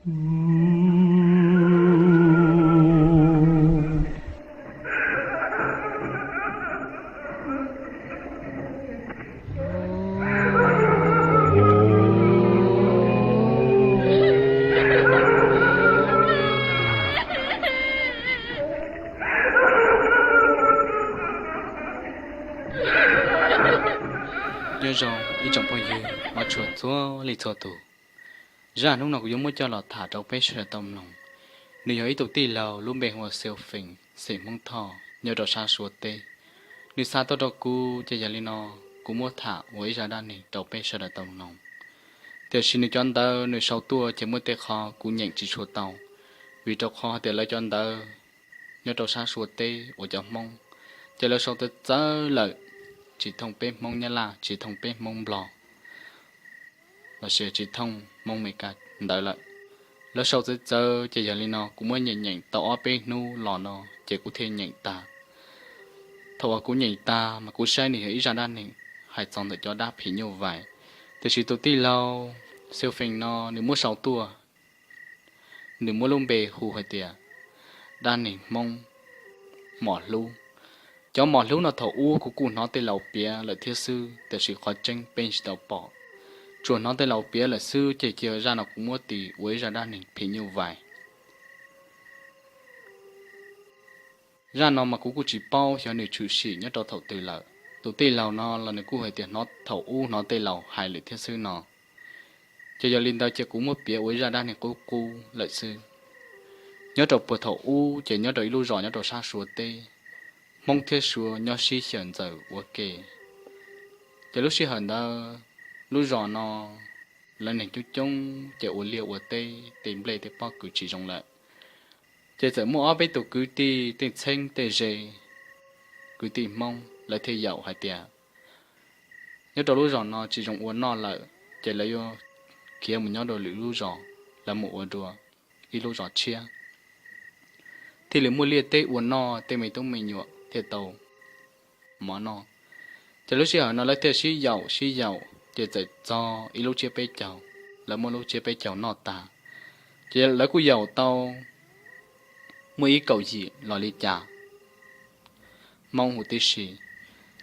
Nyob zoo ib tsoom phooj ywg hmov tshua txhua leej txhua tus. Zaj hnub no kuv yuav muab coj los tham rau peb sawv daws tau mloog. Nws yog ib tug tij laug lub npe hu ua Xiu Feem, xeem Hmoob Thoj, nyob rau sab Suav teb. Nws xa tuaj rau kuv ces yog li no, kuv muab tham ua ib zaj dab neeg rau peb sawv daws tau mloog. Tiam sis nws cov ntawv nws sau tuaj ces muaj tej qho kuv nyeem tsis tshua tau, vim rau qhov hais tias lawv cov ntawv nyob rau sab Suav teb uas cov Hmoob, ces lawv sau txawv txawv lawm, tsis thooj peb Hmoob Nyab Laj, tsis thooj peb Hmoob Nplog, los sis tsis thooj Hmoob Meskas ntawd lawm. Lawv sau txawv txawv ces yog li no kuv muab nyeem nyeem tau ob peb hnub los no ces kuv thiaj nyeem tag. Thaum uas kuv nyeem tag mas kuv saib nws yog ib zaj dab neeg hais txog ntawm cov dab phim nyuj vais, tiam sis tus tij laug Xiu Feem no nws muab sau tuaj, nws muab lub npe hu hais tias dab neeg Hmoob Mos Hlub. Cov Mos Hlub no thaum ub kuv kuj hnov tej laus piav lawm thiab xwb, tiam sis qhov tseeb peb tsis tau pom, tsuas hnov tej laus piav lawm xwb ces cia zaj no kuv muab tis ua ib zaj dab neeg phim nyuj vais. Zaj no mas kuv kuj tsis paub xyov nws tshwm sim nyob rau thaum twg lawm. Tus tij laug no los nws kuj hais tias hnov thaum ub hnov tej laus hais lawm thiab xwb no. Ces yog li ntawd ces kuv muab piav ua ib zaj dab neeg qub qub lawm xwb. Nyob rau puag thaum ub ces nyob rau ib lub zos nyob rau sab Suav teb, Hmoob thiab Suav nyob sib xyaw ntxaws ua ke. Ces lub sij hawm ntawd lub zos no lawv neeg coob coob ces ua liaj ua teb, tej nplej tej pob kws tsis zoo lawm. Ces txawm muaj ob peb tus kwv tij tej txheeb tej ze, kwv tij Hmoob, lawv thiaj yaum hais tias nyob rau lub zos no tsis zoo ua noj lawm, ces lawv yuav khiav mus nyob rau lwm lub zos, lawv mus ua dua ib lub zos tshiab, thiaj li muaj liaj teb ua noj, tej me tub me nyuam thiaj tau mov noj. Ces lub sij hawm no lawv thiaj sib yaum sib yaum ces txawm txog ib lub tsiab peb caug, lawv muab lub tsiab peb caug noj tag. Ces lawv kuj yaum tau muaj ib kaum yim los li cas Hmoob huv tib si,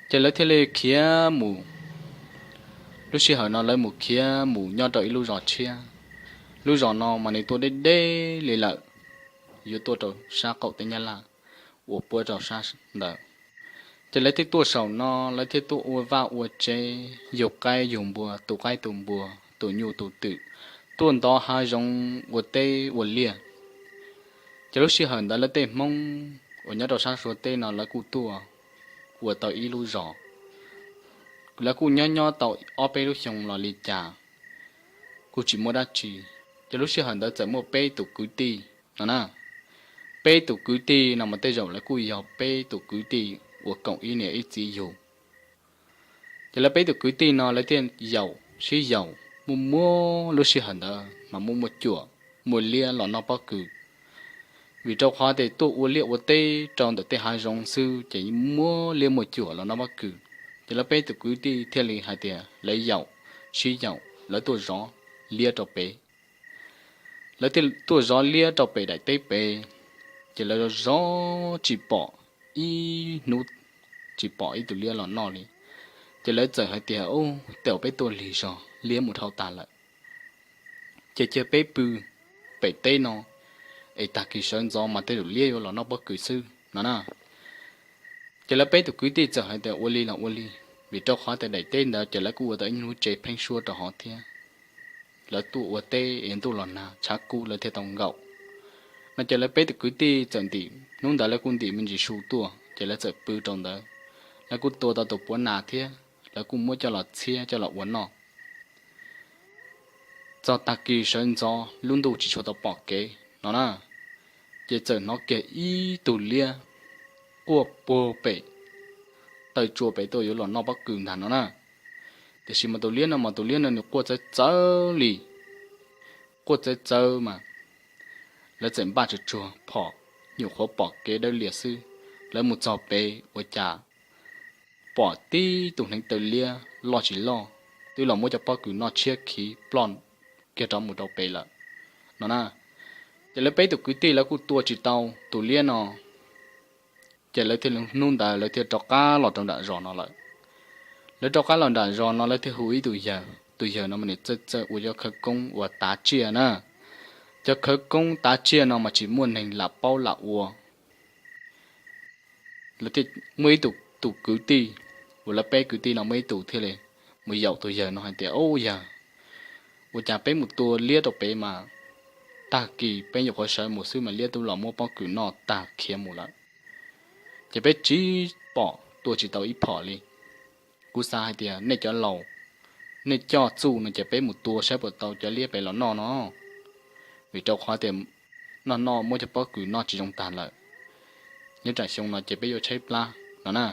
ces lawv thiaj li khiav mus. Lub sij hawm no lawv mus khiav mus nyob rau ib lub zos tshiab. Lub zos no mas nws tuaj deb deb li lawm, yuav tuaj rau sab qaum teb Nyab Laj uas puab rau sab ntawd. Ces lawv thiaj tuaj saum no, lawv thiaj tuaj ua vaj ua tsev, yug qaib yug npua, tu qaib tu npua, tu nyuj tu twm, tuaj ntov hav zoov ua teb ua liaj. Ces lub sij hawm ntawd lawv tej Hmoob uas nyob rau sab Suav teb no lawv kuj tuaj ua tau ib lub zos. Lawv kuj nyob nyob tau ob peb lub xyoo los li cas kuj tsis muaj dab tsi. Ces lub sij hawm ntawd txawm muaj peb tus kwv tij no na. Peb tus kwv tij no mas tej zaum lawv kuj yog peb tus kwv tij uas koom ib niam ib txiv yug. Ces lawv peb tus kwv tij no lawv thiaj yaum sib yaum muaj muab lub sij hawm ntawd mas muaj muaj cuam, muaj liab los noj pob kws. Vim rau qhov tias tuaj ua liaj ua teb rau ntawm tej hav zoov xwb ces muaj liab muaj cuam los noj pob kws. Ces lawv peb tus kwv tij thiaj li hais tias lawv yaum, sib yaum lawv tuaj zov liab rau pem. Lawv thiaj tuaj zov liab rau pem daim teb pem. Ces lawv zov tsis pom ib hnub, tsis pom ib tug liab los noj li. Ces lawv txawm hais tias, Ub, tej zaum peb tuaj lig zog, liab mus dhau tas lawm. Ces cia peb pw pem teb no es tag kis sawv ntxov mas tej zaum liab yuav los noj pob kws xwb no na. Ces lawv peb tus kwv tij txawm hais tias ua li los ua li, vim rau qhov tias daim teb ntawd ces lawv kuj ua tau ib lub tsev pheeb suab rau hauv thiab. Lawv tuaj ua teb es ntuj los nag tshav kub lawv thiaj tau nkaum no. Ces lawv peb tus kwv tij txawm ntim, hnub ntawd lawv kuj ntim me ntsis su tuaj ces lawv txawm pw rau ntawd. Lawv kuj tua tau tus puav nas thiab lawv kuj muab coj los txhiab coj los ua noj. Txog tag kis sawv ntxov lub ntuj tsis tshua tau pom kev no na, ces txawm hnov kiag ib tug liab quaj puag pem taw tsua pem tuaj yuav los noj pob kws ntag no na. Tiam sis mas tus liab no mas tus liab no nws quaj txawv txawv li, quaj txawv txawv mas lawv txawm npaj tsuag tsuag phom, nyuam qhuav pom kev dawb lias xwb. Lawv mus txog pem ua cas pom tib tug hneev taw liab loj tsis loj twb los muab cov pob kws noj tshiab khiv ploj kiag rov mus rau pem lawm. no na. Ces lawv peb tus kwv tij lawv kuj tua tsis tau tus liab no, ces lawv thiaj li hnub ntawd lawv thiaj rov qab los rau nram zos no lawm. Lawv rov qab los nram zos no lawv thiaj hu ib tug yawg, tus yawg no mas nws txawj txawj ua cov khawv koob uas tav tsiaj na. Cov khawv koob tav tsiaj no mas tsis muaj neeg lam paub lam ua. Lawv thiaj muaj ib tus, tus kwv tij, uas lawv peb kwv tij no muaj ib tus thiaj li mus yaum tus yawg no hais tias, Ub yawg, ua cas peb mus tua liab rau pem mas tag kis peb nyuam qhuav sawv mus xwb mas liab twb los muab pob kws noj tag khiav mus lawm, ces peb tsis pom tua tsis tau ib phom li. Kuv xav hais tias nej cov laus, nej coj txuj no ces peb mus tua saib puas tau cov liab pem los noj no, vim rau qhov tias noj noj muab cov pob kws noj tsis zoo tag lawm, nyob tsam xyoo no ces peb yuav tshaib plab no na.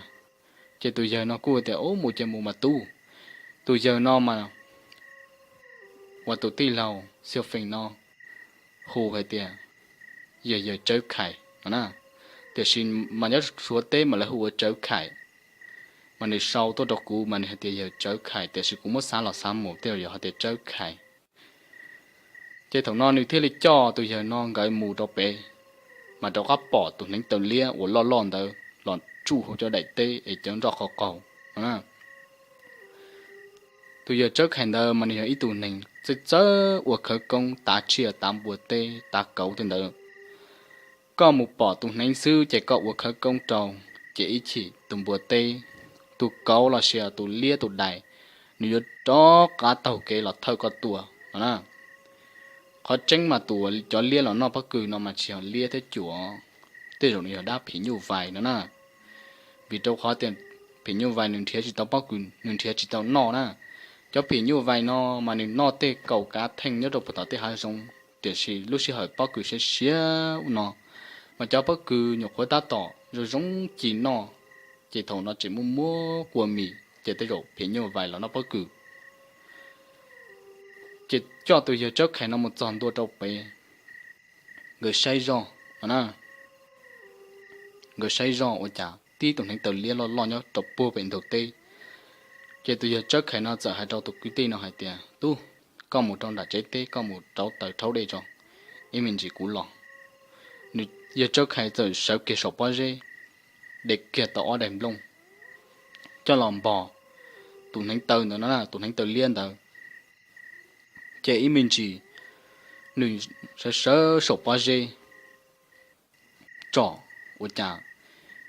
Ces tus yawg no kuj tias, Ub, mus ces mus mas tub. Tus yawg no mas uas tus tij laug Xiu Feem no hu hais tias yog yawg Tsawb Khais no na, tiam sis mas nyob Suav teb mas lawv hu ua Tsawv Khais. Mas nws sau tuaj rau kuv mas nws hais tias yawg Tsawv Khais, tiam sis kuv muab xav los xav mus tej zaum yog hais tias Tsawb Khais. Ces thaum no nws thiaj li coj tus yawg no nkawd mus rau pem, mas rov qab pom tus hneev taw liab uas loj loj ntawd los tsuj hauv cov daim teb es cov nroj qaug qaug no na. Tus yawg Tsawb Khais ntawd mas nws yog ib tug neeg txawj txawj ua khawv koob tav tsiaj tav npua teb tav kauv tej ntawd. Koj mus pom tus hneev xwb ces koj ua khawv koob rau, ces ib chim tus npua teb, tus kauv los sis tus liab tus dais, nws yuav rov qab taug kev los thawj koj tua no na. Qhov tseeb mas tus, cov liab los noj pob kws no mas tsis yog liab thiab cuam, tej zaum nws yog dab phim nyuj vais no na. Vim rau qhov tias phim nyuj vais nws nrhiav tsis tau pob kws, nws nrhiav tsis tau noj na. Cov phim nyuj vais no mas nws noj tej kaum kav theej nyob rau puag tom tej hav zoov, tiam sis lub sij hawm pob kws siav siav no, mas cov pob kws nyuam qhuav tab tom zoo zoo ci noj, ces thaum no tseem muaj muab kua mis ces tej zaum phim nyuj vais los noj pob kws. Ces coj tus yawg Tsawb Khais no mus txog ntua rau pem, nkawd saib zoj no na, nkawd saib zoj ua cas tib tus hneev taw liab loj loj nyob rau puag pem ntug teb. Ces tus yawg Tsawb Khais no txawm hais rau tus kwv tij no hais tias, Tub, koj mus rau nram tsev teb, koj mus rauv taws rhaub dej tso, ib me ntsis kuv los. Nws, yawg Tsawb Khais txawm sawv kiag saum pob zeb, de kiag tau ob daim nplooj coj los npog tus hneev taw ntawd no, tus hneev taw liab ntawd. Ces ib me ntsis nws sawv sawv saum pob zeb tsom, ua cas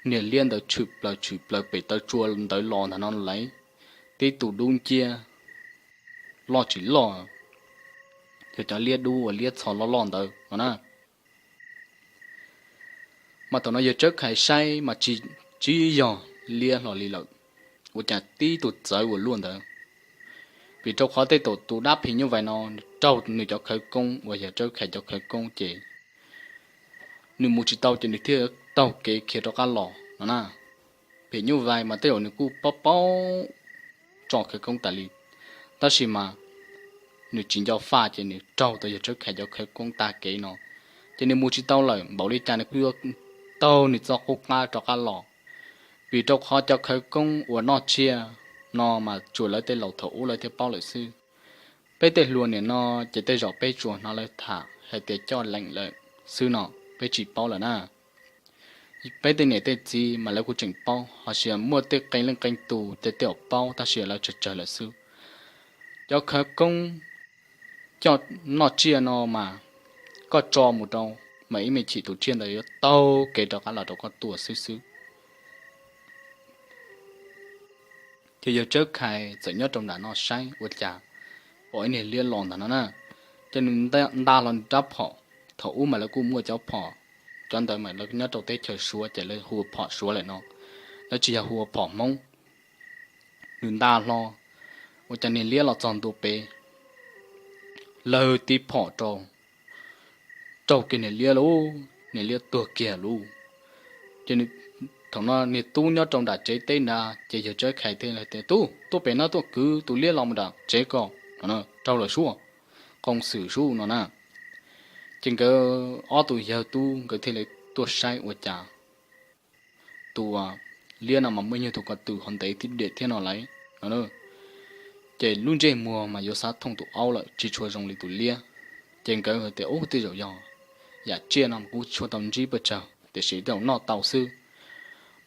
niag liab ntawd tshwm plaws tshwm plaws pem taw tsua ntawd los ntag no lauj. Tib tug dub nciab loj tsis loj, yog cov liab dub uas liab txho loj loj ntawd no na. Mas thaum no yawg Tsawb Khais saib mas tsis, tsis yog liab hlo li lawm, ua cas tib tug txawv uas luaj ntawd. Vim rau qhov tej zaum tus dab phim nyuj vais no raug nws cov khawv koob uas yawg Tsawb Khais cov khawv koob ces nws mus tsis tau ces nws thiaj taug kev khiav rov qab los no na. Phim nyuj vais mas tej zaum nws kuj paub paub tso khawv koob tas li, tab sis mas nws tsis nco faj ces nws raug tau yawg Tsawb Khais cov khawv koob tag kev no, ces nws mus tsis tau lawm, npaum li cas nws kuj yuav taug nws txoj qub qab rov qab los. Vim rau qhov cov khawv koob uas noj tsiaj no mas tsuas lawv tej laus thaum ub lawv thiaj paub lawm xwb. Peb tej hluas nim no ces tej zaum peb tsuas hnov lawv tham hais tias coj leem lawm xwb no, peb tsis paub lawm na. Peb tej niam tej txiv mas lawv kuj tseem paub, ho sis muaj tej qee leej qee tus ces tej zaum paub tab sis lawv tsawg tsawg lawm xwb. Cov khawv koob coj noj tsiaj no mas koj tso mus rau mas ib me chim tus tsiaj ntawd yuav taug kev rov qab los rau koj tua xwb xwb. Ces yawg Tsawb Khais txawm nyob rau nram no saib ua cas pom ib niag liab los ntag no na. Ces nws nta hlo nws rab phom, thaum ub mas lawv kuj muaj cov phom, cov ntawd mas lawv nyob rau teb chaws Suav ces lawv hu ua phom Suav lawm no, lawv tsis yog hu ua phom Hmoob. Nws nta hlo, ua cas niag liab los txog ntua pem, lawg tib phom rau, raug kiag niag liab lauj, niag liab tuag kiag lauj. Ces thaum no niag tub nyob rau nram tsev teb ntag ces yawg Tsawb Khais thiaj tias, Tub, tuaj pem no tuaj kwv tus liab los mus nram tsev ko, raug lawm sub, qoo xwm sub no na. Ces nkawd ob tug yawg tub nkawd thiaj li tuaj saib ua cas tus liab no mas muaj ib nyuag tus ko tw ho ntev tib diam thiab no lauj no. Ces lub ntsej muag mas yuav xav thooj tus aub lawm, tsis tshua zoo li tus liab. Ces nkawd tias, Ub, tej zaum yog yam tsiaj no mas kuv tsis tshua tau ntsib pes tsawg, tiam sis tej zaum noj tau xwb,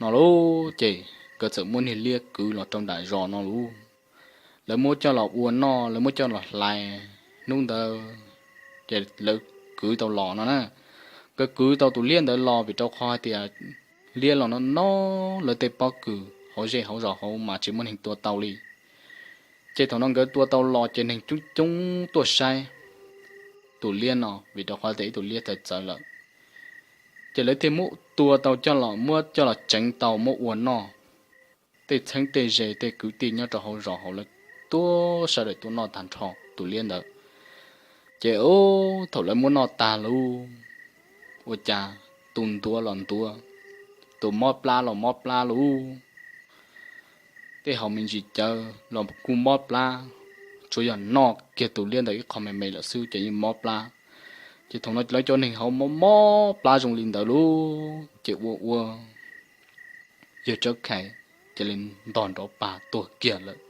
no lauj. Ces nkawd txawm muab niag liab kwv los rau nram zos no lauj. Lawv muab coj los ua noj, lawv muab coj los hlais. Hnub ntawd ces lawv kwv tau los no na, nkawd kwv tau tus liab ntawd los vim rau qhov hais tias liab los no no lawv tej pob kws hauv zej hauv zos hauv mas tsis muaj neeg tua tau li. Ces thaum no nkawd tua tau los ces neeg coob coob tuaj saib tus liab no vim rau qhov tias ib tus liab txawv txawv lawm. Ces lawv thiaj muab tua tau coj los, muab coj los tseev tau muab ua noj. Tej txheeb tej ze tej kwv tij nyob rau hauv zos hauv lawv tuaj sawv daws tuaj noj tag nrho tus liab ntawd. Ces ub, thaum lawv muab noj tag lauj, ua cas tus ntuav los ntuav, tus mob plab los mob plab lauj. Tej haus me ntsis cawv los kuj mob plab, tsuas yog noj kiag tus liab ntawd ib qho me me lawm xwb ces yeej mob plab. Ces thaum no lawv cov neeg hauv mob mob plab zoo li ntawd lauj, ces ua ua yawg Tsawb Khais cia li ntog nrov pag tuag kiag lawm.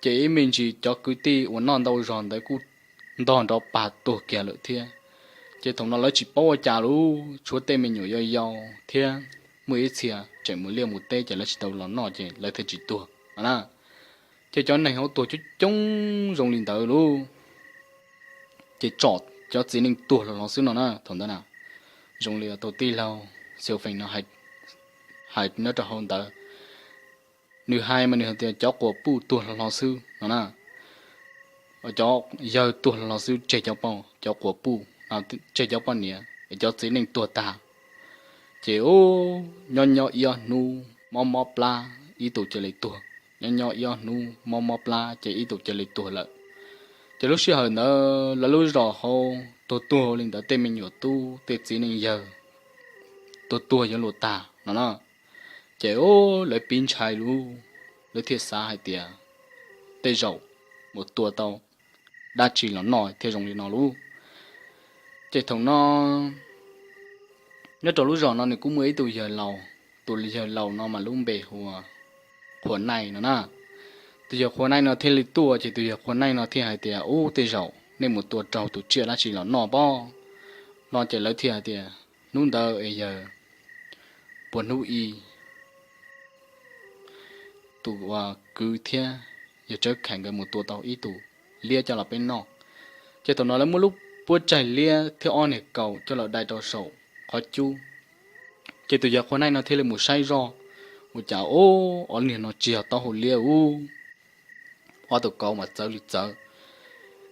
Ces ib me ntsis cov kwv tij uas noj ntau zog ntawd kuj ntog nrov pag tuag kiag lawm thiab. Ces thaum no lawv tsis paub ua cas lauj, tshuav tej me nyuam yau yau thiab muaj ib txhia tseem mus liaj mus teb ces lawv tsis tau los noj ces lawv thiaj tsis tuag no na. Ces cov neeg hauv tuag coob coob zoo li ntawd lauj. Ces tsom cov txiv neej tuag hlo hlo xwb no na thaum ntawd na. Zoo li tus tij laug Xiu Feej no hais nyob rau hauv ntawd, nws hais mas nws hais tias cov quas puj tuag hlo hlo xwb no na. Cov yawg tuag hlo hlo xwb, tseg cov, cov quas puj, tseg cov poj niam, cov txiv neej tuag tag. Ces ub, nyob nyob ib ob hnub mob mob plab ib tug cia li tuag, nyob nyob ib ob hnub mob mob plab ces ib tug cia li tuag lawm. Ces lub sij hawm ntawd lawv lub zos hauv tuag tuag li ntawd tej me nyuam tub tej txiv neej yawg tuag tuag yuav luag tag no na. Ces ub, lawv pib ntshai lauj, lawv thiaj xav hais tias tej zaum mus tua tau dab tsi los noj thiaj zoo li no lauj. Ces thaum no nyob rau lub zos no nws kuj muaj ib tug yawg laus, tus yawg laus no mas lub npe hu ua Qhua Naij no na. Tus yawg Qhua Naij no thiaj li tuaj, ces tus yawg Qhua Naij no thiaj hais tias, Ub, tej zaum nej mus tua raug tus tsiaj dab tsi los noj pob? No ces lawv thiaj hais tias, Hnub ntawd es yawg Puas Hnub I tus kwv thiab yawg Tsawb Khais nkawd mus tua tau ib tug liab coj los peb noj. Ces thaum no lawv muab lub puab tsaig liab thiab ob niag kaus coj los dai rau saum qhov cub. Ces tus yawg Qhua Naij no thiaj li mus saib zoj, ua cas ub, ob niag no tsis yog taub hau liab ub, ob tug kaus mas txawv li txawv.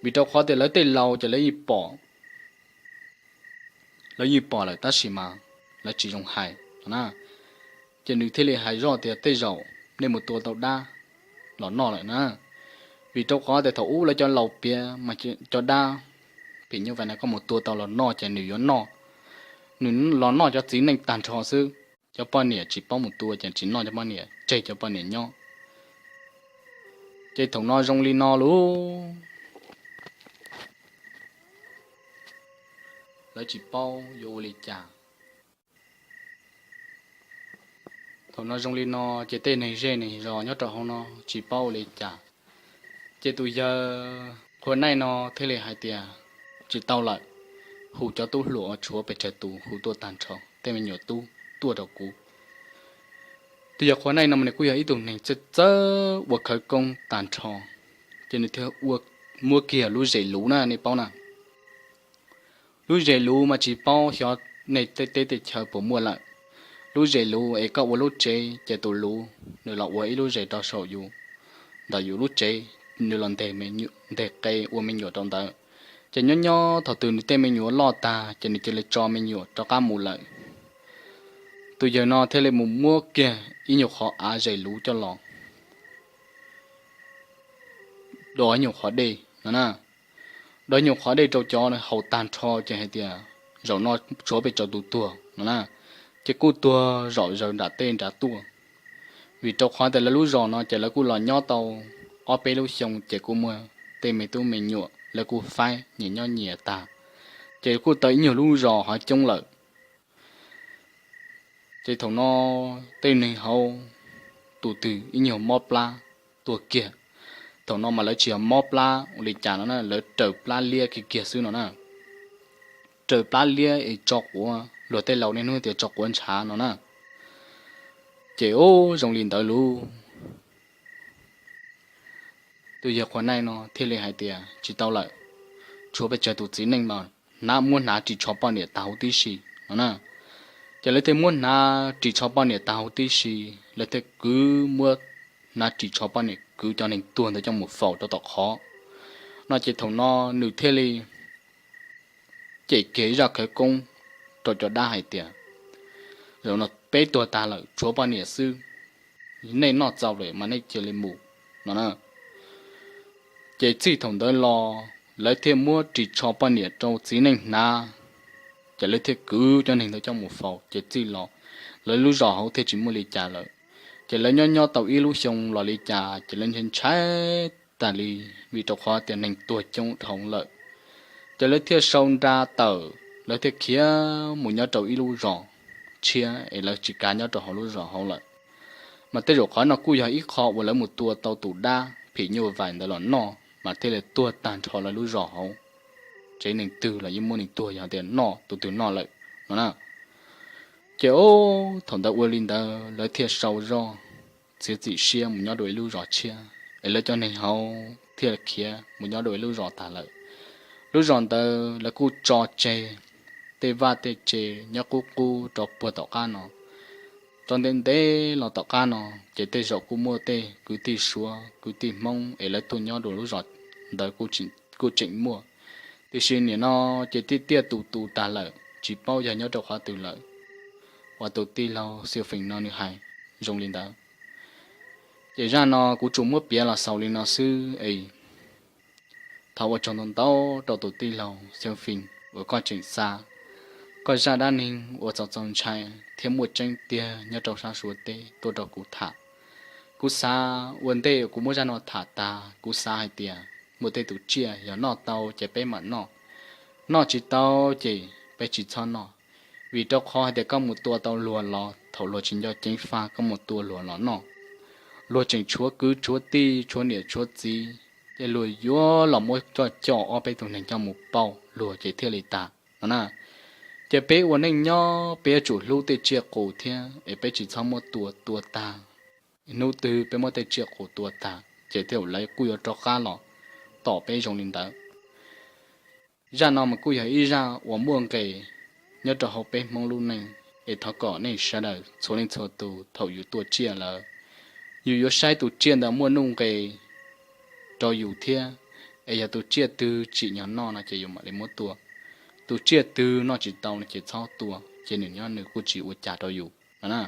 Vim rau qhov tias lawv tej laus ces lawv yeej pom, lawv yeej pom lawm tab sis mas lawv tsis zoo hais no na. Ces nws thiaj li hais zoj tias, Tej zaum nej mus tua tau dab los noj lawm na. Vim rau qhov tias thaum ub lawv cov laus piav mas cov dab phim nyuj vais no koj mus tua tau los noj ces nws yuav noj, nws los noj cov txiv neej tag nrho xwb. Cov poj niam tsis paub mus tua ces tsis noj cov poj niam, tseg cov poj niam nyob. Ces thaum no zoo li no lauj, lawv tsis paub yuav ua li cas. Thaum no zoo li no ces tej neeg zej neeg zos nyob rau hauv no tsis paub ua li cas. Ces tus yawg Qhua Naij no thiaj li hais tias, Tsis tau lawm, hu cov tub hluas uas tshuav pes tsawg tus hu tuaj tag nrho, tej me nyuam tub tuaj rau kuv. Tus yawg Qhua Naij no mas nws kuj yog ib tug neeg txawj txawj ua khawv koob tag nrho, ces nws thiaj ua, muab kiag lub zes luv na, nej paub na. Lub zes luv mas tsis paub xyov nej tej teb tej chaw puas muaj lawm. Lub zes luv es koj ua lub tsev ces tus luv nws los ua ib lub zes rau saum yus, ntawm yus lub tsev, nws los nteg qe ua me nyuam rau ntawd. Ces nyob nyob thaum twg nws tej me nyuam loj tag ces nws cia li tso me nyuam rov qab mus lawm. Tus yawg no thiaj li mus muab kiag ib nyuag qhov av zes luv coj los do ib nyuag qhov dej no na. Do ib nyuag qhov dej rau cov haus tag nrho ces hais tias, Zaum no tshuav pes tsawg tus tuag no na. Ces kuj tuag zom zaws nram tej nrad tuaj. Vim rau qhov tias lawv lub zos no ces lawv kuj los nyob tau ob peb lub xyoo ces kuj muaj tej me tub me nyuam lawv kuj faib nyias nyob nyias tag, ces kuj tau ib nyuag lub zos hov coob lawm. Ces thaum no tej neeg hauv tus twg ib nyuag mob plab tuag kiag, thaum no mas lawv tsis yog mob plab ua li cas no na, lawv raws plab liab kiag kiag xwb no na. Raws plab liab es tso quav, luag tej laus niaj hnub tias tso quav ntshav no na. Ces ub zoo li ntawd lub tus yawg Qhua Naij no thiaj li hais tias tsis tau lawm, tshuav pes tsawg tus txiv neej mas hnav, muab hnav ris tsho poj niam tag huv tib si no na. Ces lawv thiaj muab hnav ris tsho poj niam tag huv tib si, lawv thiaj kwv, muab hnav ris tsho poj niam kwv cov neeg tuag ntawd coj mus faus rau tom qhov no. Ces thaum no nws thiaj li cem kiag ib zaj khawv koob rau cov dab hais tias, zaum no peb tuag tag lawm tshuav poj niam xwb, nej noj txaus lawm mas nej cia li mus no na. Ces txij thaum ntawd los lawv thiaj muab ris tsho poj niam rau txiv neej hnav, ces lawv thiaj kwv cov neeg ntawd coj mus faus. Ces txij los lawv lub zos hauv thiaj tsis muaj li cas lawm. Ces lawv nyob nyob tau ib lub xyoo los li cas ces lawv ntshai ntshai tag li, vim rau qhov tias neeg tuag coob dhau lawm. Ces lawv thiaj sau nra tawm, lawv thiaj khiav mus nyob rau ib lub zos tshiab es lawv tsis kav nyob rau hauv lub zos hauv lawm. Mas tej zaum qhov no kuj yog ib qho uas lawv mus tua tau tus dab phim nyuj vais ntawd los noj mas thiaj li tuag tag nrho lawv lub zos hauv. Tsev neeg twg los yeej muaj neeg tuag yog tias noj tus twg noj lawm no na. Ces ub thaum ntawd ua li ntawd lawv thiaj sau zog txiav txim siab mus nyob dua ib lub zos tshiab es lawv cov neeg hauv thiaj khiav mus nyob dua ib lub zos tag lawm. Lub zos ntawd lawv kuj tso tseg tej vaj tej tse nyob qub qub rau puag tom qab no. Rau ntev ntev los tom qab no ces tej zaum kuj muaj tej kwv tij Suav kwv tij Hmoob es lawv tuaj nyob dua lub zos ntawd kuj tseem muaj. Tiam sis nim no ces tiaj tiaj tus tus tag lawm tsis paub yog nyob rau qhov twg lawm. Uas tus tij laug Xiu Feem no nws hais zoo li ntawd. Ces zaj no kuv tsuas muab piav los xaus li no xwb es thov ua tsaug ntau ntau rau tus tij laug Xiu Feem uas koj tseem xa koj zaj dab neeg uas txaus txaus ntshai thiab muaj tseeb tiag nyob rau sab Suav teb tuaj rau kuv tham. Kuv xav ua ntej kuv muab zaj no tham tas kuv xav hais tias muaj tej tus tsiaj yog noj tau ces peb mam noj, noj tsis tau ces peb tsis txhob noj. Vim rau qhov hais tias koj mus tua tau luag los thaum luag tsis nco ceev faj koj mus tua luag los noj, luag tseem tshuav kwv tshuav tij tshuav niam tshuav txiv, ces luag yuav los muab coj coj ob peb tug neeg coj mus pauj luag ces thiaj li tas no na. Ces peb ua neej nyob peb yuav tsum hlub tej tsiaj qus thiab es peb tsis txhob muab tua tua tag. Hnub twg peb muab tej tsiaj qus tua tag ces tej zaum lawv kuj yuav rov qab los tom peb zoo li ntawd. Zaj no mas kuj yog ib zaj uas muaj nqis nyob rau hauv peb Hmoob lub neej, es thov kom nej sawv daws txhua leej txhua tus thaum yus tua tsiaj lawm, yus yuav saib tus tsiaj ntawd muaj nuj nqis rau yus thiab, es yog tus tsiaj twg tsim nyog noj no ces yus mam li muab tua, tus tsiaj twg noj tsis tau no ces txhob tua ces nws nyob nws kuj tsis ua cas rau yus no na.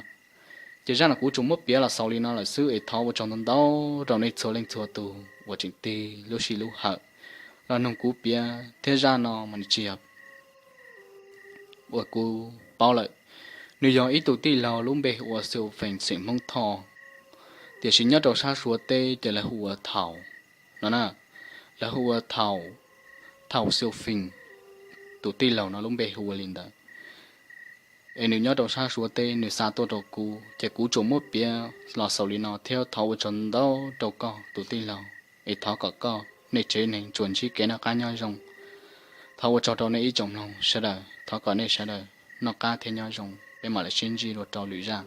Ces zaj no kuv tsuas muab piav los xaus li no lawm xwb es thov ua tsaug ntau ntau rau nej txhua leej txhua tus uas tseem tig lub sij lub hawm los mloog kuv piav thiab zaj no mas nws tsis yog uas kuv paub lawm. Nws yog ib tug tij laug lub npe hu ua Xiu Feem xeem Hmoob Thoj, tiam sis nyob rau sab Suav teb ces lawv hu ua Thaum no na, lawv hu ua Thaum, Thaum Xiu Feem. Tus tij laug no lub npe hu ua li ntawd. Es nws nyob rau sab Suav teb nws xa tuaj rau kuv ces kuv tsuas muab piav los xaus li no thiab thov ua tsaug ntau rau koj tus tij laug, es thov kom koj nej tsev neeg tsuas ntsib kev noj qab nyob zoo. Thov ua tsaug rau nej ib tsoom mloog sawv daws, thov kom nej sawv daws noj qab thiab nyob zoo, peb mam li sib ntsib dua rau lwm zaj.